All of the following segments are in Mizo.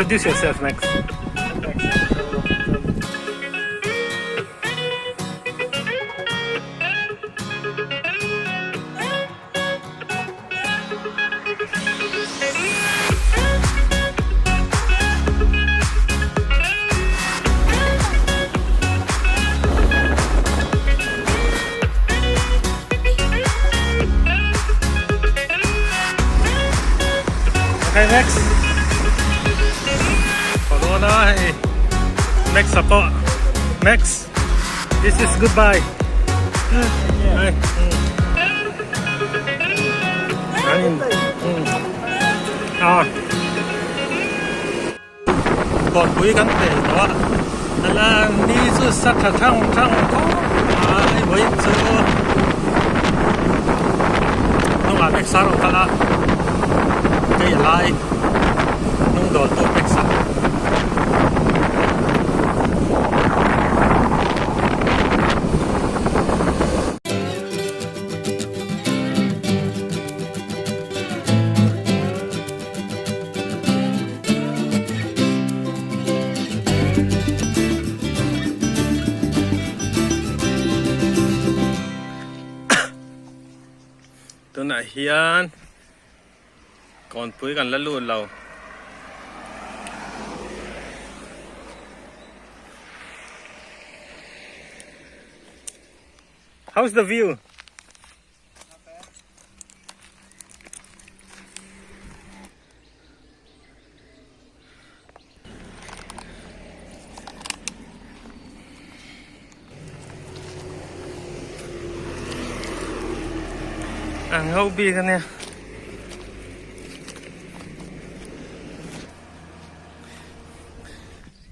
Introduce yourself, Max. Okay, next. Corona hei. Max a pawh. Max, this is goodbye. Hei. Ah. Kawnpui kan pel tawh a, hala ni chu sa tha thang thang khawp mai vawiin chu hnungah peksa rawh kal a, kei a lai hnung dawl tu peksa. Tunah hian kawnpui kan la lut lo. How's the view? An ho bik ania.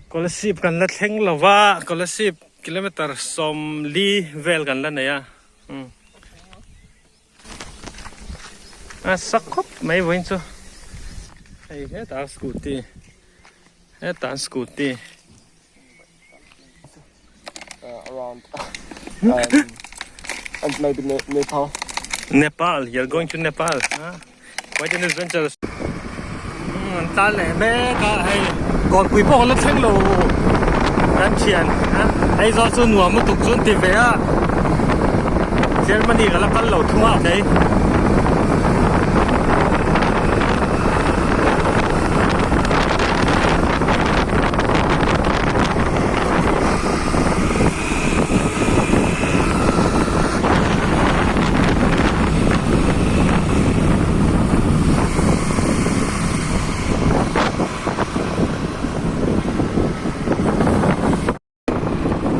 Kolasib kan la thleng lova, Kolasib kilometer 40 vel kan la nei a. A sak khawp mai vawiin chu hei hetah scooty hetah scooty around um, and maybe ne Nepal. Nepal, you're going to Nepal, huh? Quite an adventure. An tan leh mek a hei kawnpui pawh la thleng lo kan thian a hei zawh chu nuam lutuk chu an ti ve a Germany ka la kal lo thung a kei.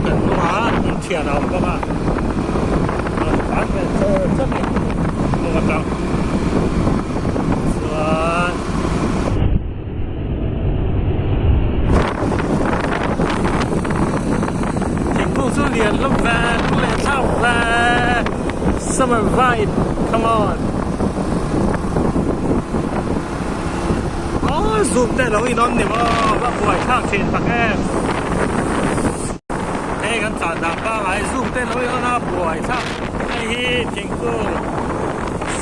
Kan hnungah hmun thian a awm bawk a, a tlan ve char char mai hnung atang chuan. Thingkung chu lian hlawm ve hnung leh thlak ve summer vibe come on aw zoom te lo in on ni maw va buai thlak thin tak em hei kan tlan dan pangai zoom te lo in on a buai thlak hei hi thingkung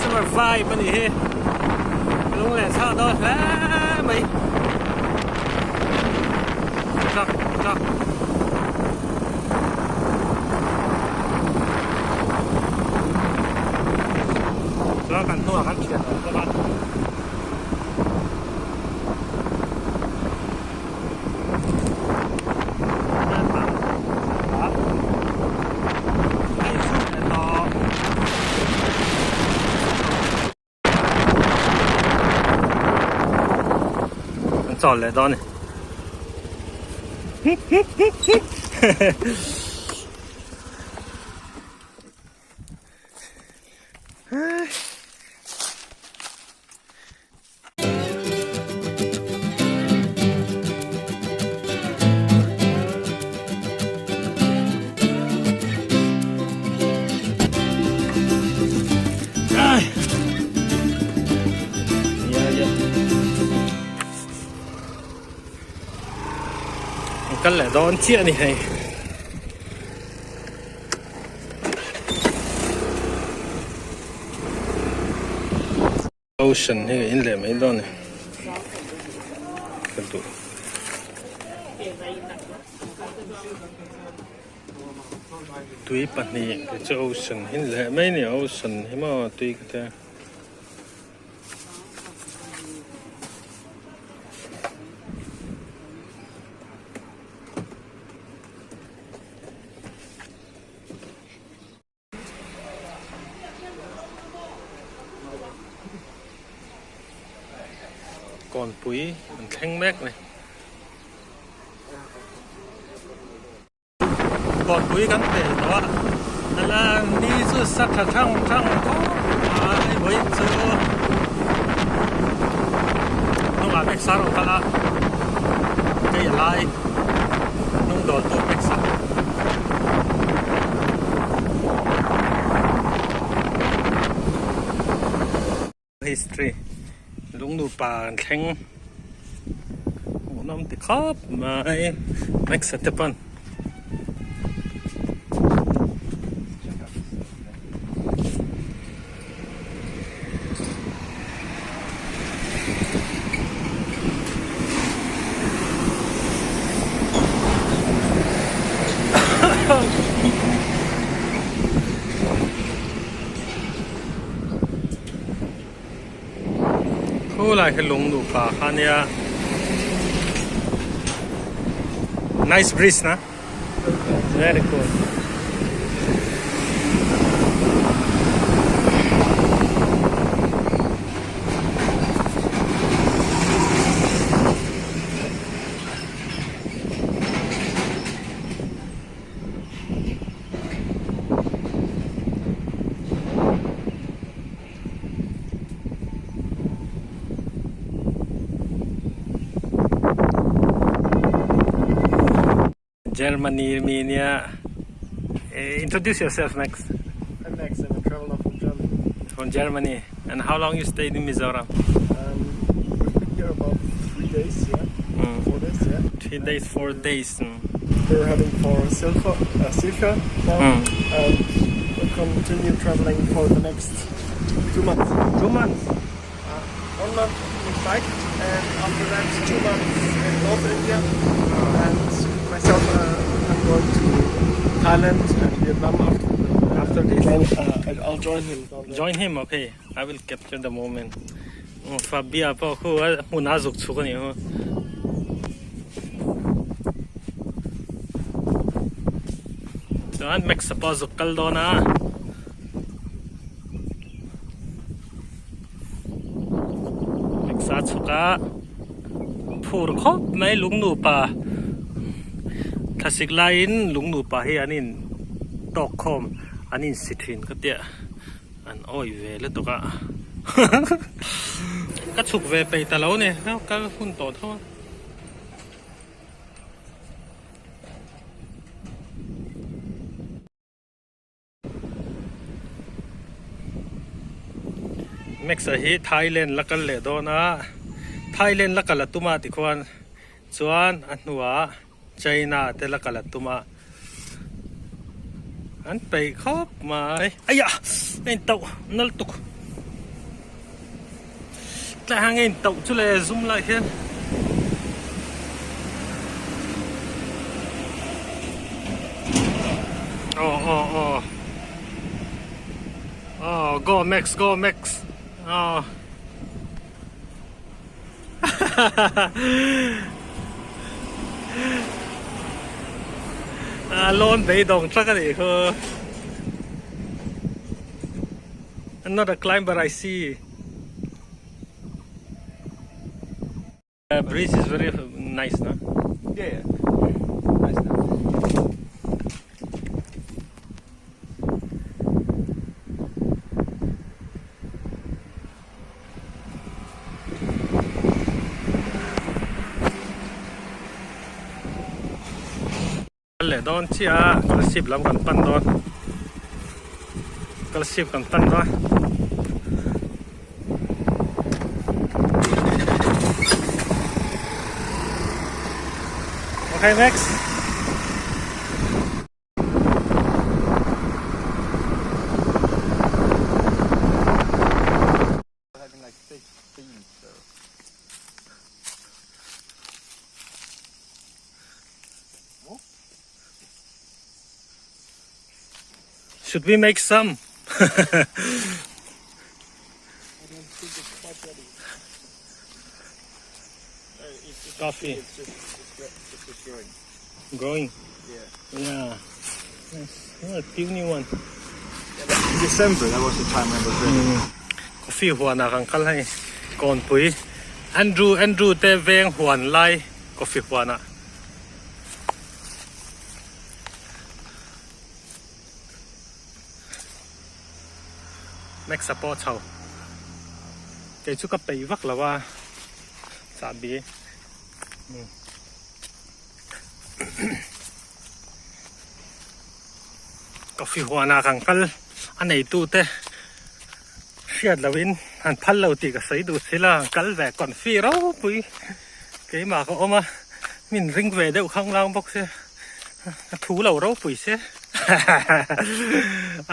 summer vibe a nih hi. Lung leh chhah dawn hle mai. Truck truck. Chuan kan hnungah khan thian a awm bawk a. An chawl leh dawn a ni. Kal leh dawn chiah a ni hei. Ocean hi ka in leh mai dawn a ni ka duh. Tui pahnih te chu ocean hi ni leh mai a ni ocean hi maw tui ka tia. Kawnpui an thleng mek a ni. Kawnpui kan pel tawh a, hala ni chu sa tha thang thang khawp mai vawiin chu hnungah vek sar awm kal a, kei a lai hnung dawl tu vek sa. History lung nupa kan thleng hmuhnawm ti khawp mai next a te pawn. Khulai khi lung nupa kha ania nice bridge na very cool. Germany mi nia introduce yourself Max. I'm Max, I'm a traveler from Germany. From Germany. And how long you stayed in Mizoram? Um, we've been here about 3 days, yeah. 4 days, yeah. 3 days, 4 days. We're heading for Silchar, Silchar now, and we'll continue traveling for the next 2 months. 2 months? 1 month we biked, and after that 2 months in North India. And myself, I'm going to Thailand and Vietnam after, after this. I'll join him down there. Join him, okay. I will capture the moment. Fabia pawh khu a hmun a zuk chhuk a nih hu. Chuan Max-a pawh a zuk kal dawn a. Max-a a chhuk a, phur khawp mai lung nupa thlasik laiin lung nupa hi an in tawk khawm an in si thin ka tia. An awi ve lutuk a ka chhuk ve peih ta lo ni kal hun tawh tho a. Max-a hi Thailand la kal leh dawn a Thailand la kal a tum a tikhuan chuan a hnuah China te la kal a tum a. An peih khawp mai. Aiah! A intauh nal tuk. Tlai hang a intauh chu le zum lai hian. Aw aw aw. Aw go max go max. Aw. A lawn beidawng thlak a nih khu. Another climber I see. The bridge is very nice, no? Yeah, yeah. Nice now. Leh dawn chiah a kalsip lam kan pan dawn kalsip kan pan dawn. Okay next. Should we make some? I don't think it's quite ready. It's, Coffee. It's just, it's, it's just growing. Growing. Yeah. Yeah. Nice. Oh, a puny one. In December, that was the time when it was ready. Coffee huan ah kan kal hei. Kawnpui. Andrew Andrew te veng huan lai coffee huan ah. Max a pawh chho. Kei chu ka peih vak lo a chahbi. Coffee huanah kan kal a neitu te hriat loin an phal lo tih ka sawi duh si la kal ve confi ropui keimah ka awm a min ring ve deuh khanglang bawk se ka thu lo ropui se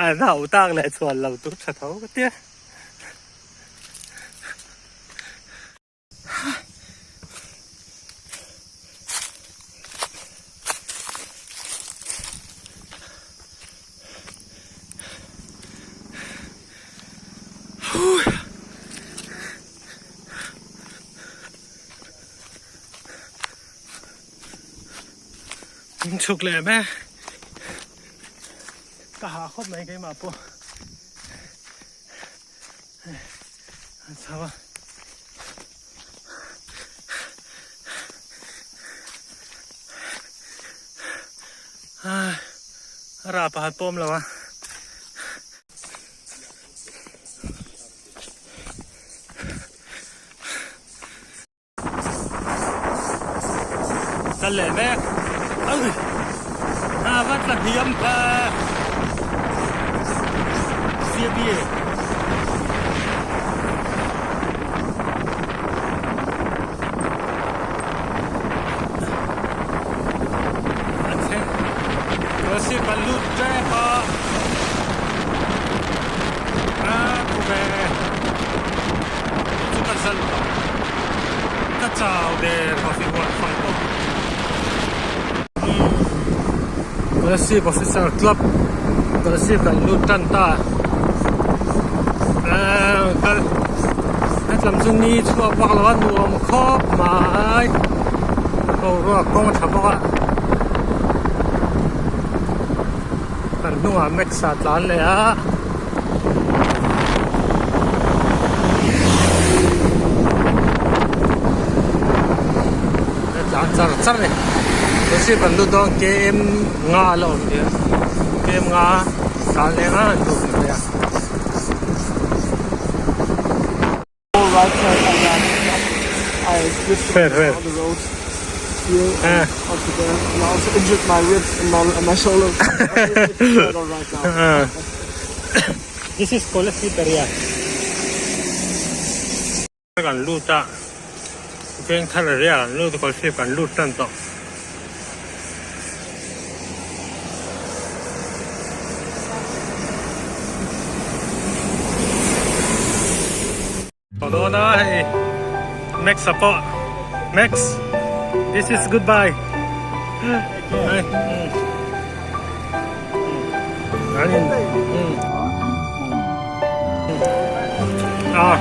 an hauh tak leh chhuan lo tur tha tho ka tia. Chhuk leh em e ka ha khawp mai keimah pawh an chho a. A rah pakhat pawh a awm lo a. Kal leh mek ui a va tla hniam ta CB an thleng Rosy kan lut tep a a thu ve chu ka zal ka chau der coffee huan fang pawh Kolasib officer club Kolasib kan lut tan ta kal hetlam chu ni chhuak vak lo a nuam khawp mai boruak kawng a tha bawk a kan hnungah max a tlan leh a. Tlan char char a ni Kolasib kan lut dawn km nga a la awm nia km nga tlan leh nga an lut mai a. Right side I ran I slipped Where, where? on the road here Ah. and also there and I also injured my ribs and my, and my shoulder. It's better right now. This is Kolasib area. Kan lut a Vengthar area kan lut Kolasib kan lut tan tawh. Tawh dawn a hei Max a pawh Max this is goodbye hei an in ah.